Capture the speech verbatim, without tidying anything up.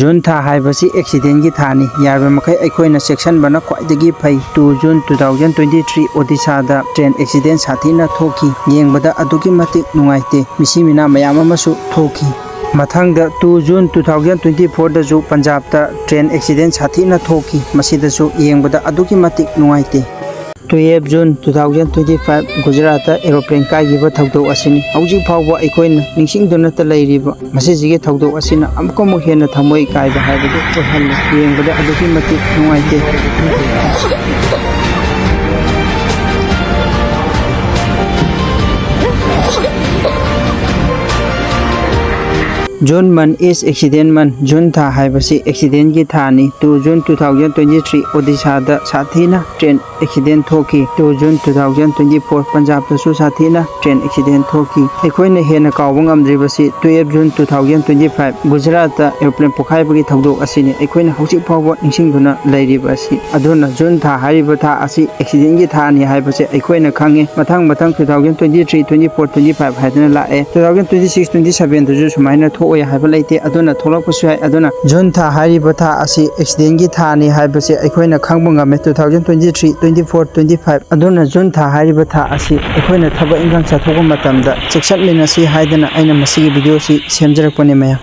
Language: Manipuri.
ꯖꯨꯟ ꯊꯥ ꯍꯥꯏꯕꯁꯤ ꯑꯦꯛꯁꯤꯗꯦꯟꯒꯤ ꯊꯥꯅꯤ꯫ ꯌꯥꯔꯤꯕ ꯃꯈꯩ ꯑꯩꯈꯣꯏꯅ ꯆꯦꯛꯁꯤꯟꯕꯅ ꯈ꯭ꯋꯥꯏꯗꯒꯤ ꯐꯩ꯫ Two June two thousand twenty three ꯑꯣꯗꯤꯁꯥꯗ ꯇ꯭ꯔꯦꯟ ꯑꯦꯛꯁꯤꯗꯦꯟ ꯁꯥꯊꯤꯅ ꯊꯣꯛꯈꯤ꯫ ꯌꯦꯡꯕꯗ ꯑꯗꯨꯛꯀꯤ ꯃꯇꯤꯛ ꯅꯨꯡꯉꯥꯏꯇꯦ꯫ ꯃꯤꯁꯤ ꯃꯤꯅꯥ ꯃꯌꯥꯝ ꯑꯃꯁꯨ ꯊꯣꯛꯈꯤ꯫ ꯃꯊꯪꯗ two June two thousand twenty ꯐꯣꯔꯗꯁꯨ ꯄꯟꯖꯥꯕꯇ ꯇ꯭ꯔꯦꯟ ꯑꯦꯛꯁꯤꯗꯦꯟ ꯁꯥꯊꯤꯅ ꯊꯣꯛꯈꯤ꯫ ꯃꯁꯤꯗꯁꯨ ꯌꯦꯡꯕꯗ ꯑꯗꯨꯛꯀꯤ ꯃꯇꯤꯛ ꯅꯨꯡꯉꯥꯏꯇꯦ꯫ Twelve June two thousand twenty five ꯒꯨꯖꯔꯥꯠꯇ ꯑꯦꯔꯣꯄ꯭ꯂꯦꯟ ꯀꯥꯏꯈꯤꯕ ꯊꯧꯗꯣꯛ ꯑꯁꯤꯅꯤ꯫ ꯍꯧꯖꯤꯛ ꯐꯥꯎꯕ ꯑꯩꯈꯣꯏꯅ ꯅꯤꯡꯁꯤꯡꯗꯨꯅꯇ ꯂꯩꯔꯤꯕ ꯃꯁꯤꯁꯤꯒꯤ ꯊꯧꯗꯣꯛ ꯑꯁꯤꯅ ꯑꯃꯨꯛꯀ ꯑꯃꯨꯛ ꯍꯦꯟꯅ ꯊꯃꯣꯏ ꯀꯥꯏꯕ ꯍꯥꯏꯕꯗꯨ ꯑꯣꯏꯍꯜꯂꯤ꯫ ꯌꯦꯡꯕꯗ ꯑꯗꯨꯛꯀꯤ ꯃꯇꯤꯛ ꯅꯨꯡꯉꯥꯏꯇꯦ꯫ June month is accident month꯫ June ꯊꯥ ꯍꯥꯏꯕꯁꯤ ꯑꯦꯛꯁꯤꯗꯦꯟꯒꯤ ꯊꯥꯅꯤ꯫ Two June two thousand twenty three ꯑꯣꯗꯤꯁꯥꯗ ꯁꯥꯊꯤꯅ ꯇ꯭ꯔꯦꯟ ꯑꯦꯛꯁꯤꯗꯦꯟ ꯊꯣꯛꯈꯤ꯫ Two June two thousand twenty four ꯄꯟꯖꯥꯕꯇꯁꯨ ꯁꯥꯊꯤꯅ ꯇ꯭ꯔꯦꯟ ꯑꯦꯛꯁꯤꯗꯦꯟ ꯊꯣꯛꯈꯤ꯫ ꯑꯩꯈꯣꯏꯅ ꯍꯦꯟꯅ ꯀꯥꯎꯕ ꯉꯝꯗ꯭ꯔꯤꯕꯁꯤ twelve June two thousand twenty five ꯒꯨꯖꯔꯥꯠꯇ ꯑꯦꯔꯣꯄ꯭ꯂꯦꯟ ꯄꯣꯈꯥꯏꯕꯒꯤ ꯊꯧꯗꯣꯛ ꯑꯁꯤꯅꯤ꯫ ꯑꯩꯈꯣꯏꯅ ꯍꯧꯖꯤꯛ ꯐꯥꯎꯕ ꯅꯤꯡꯁꯤꯡꯗꯨꯅ ꯂꯩꯔꯤꯕ ꯑꯁꯤ꯫ ꯑꯗꯨꯅ ꯖꯨꯟ ꯊꯥ ꯍꯥꯏꯔꯤꯕ ꯊꯥ ꯑꯁꯤ ꯑꯦꯛꯁꯤꯗꯦꯟꯒꯤ ꯊꯥꯅꯤ ꯍꯥꯏꯕꯁꯦ ꯑꯩꯈꯣꯏꯅ ꯈꯪꯉꯤ꯫ ꯃꯊꯪ ꯃꯊꯪ two thousand twenty three, twenty four, twenty five ꯍꯥꯏꯗꯅ ꯂꯥꯛꯑꯦ꯫ Two thousand twenty six, twenty ꯁꯚꯦꯟꯗꯁꯨ ꯁꯨꯃꯥꯏꯅ ꯊꯣꯛꯑꯣꯏ ꯍꯥꯏꯕ ꯂꯩꯇꯦ꯫ ꯑꯗꯨꯅ ꯊꯣꯛꯂꯛꯄꯁꯨ ꯌꯥꯏ꯫ ꯑꯗꯨꯅ ꯖꯨꯟ ꯊꯥ ꯍꯥꯏꯔꯤꯕ ꯊꯥ ꯑꯁꯤ ꯑꯦꯛꯁꯤꯗꯦꯟꯒꯤ ꯊꯥꯅꯤ ꯍꯥꯏꯕꯁꯦ ꯑꯩꯈꯣꯏꯅ ꯈꯪꯕ ꯉꯝꯃꯦ꯫ Two thousand twenty three, twenty four, twenty five. ꯑꯗꯨꯅ ꯖꯨꯟ ꯊꯥ ꯍꯥꯏꯔꯤꯕ ꯊꯥ ꯑꯁꯤ ꯑꯩꯈꯣꯏꯅ ꯊꯕꯛ ꯏꯟꯈꯥꯡ ꯆꯠꯊꯣꯛꯄ ꯃꯇꯝꯗ ꯆꯦꯛꯁꯤꯟꯃꯤꯟꯅꯁꯤ ꯍꯥꯏꯗꯅ ꯑꯩꯅ ꯃꯁꯤꯒꯤ ꯚꯤꯗꯤꯑꯣꯁꯤ ꯁꯦꯝꯖꯔꯛꯄꯅꯤ ꯃꯌꯥꯝ꯫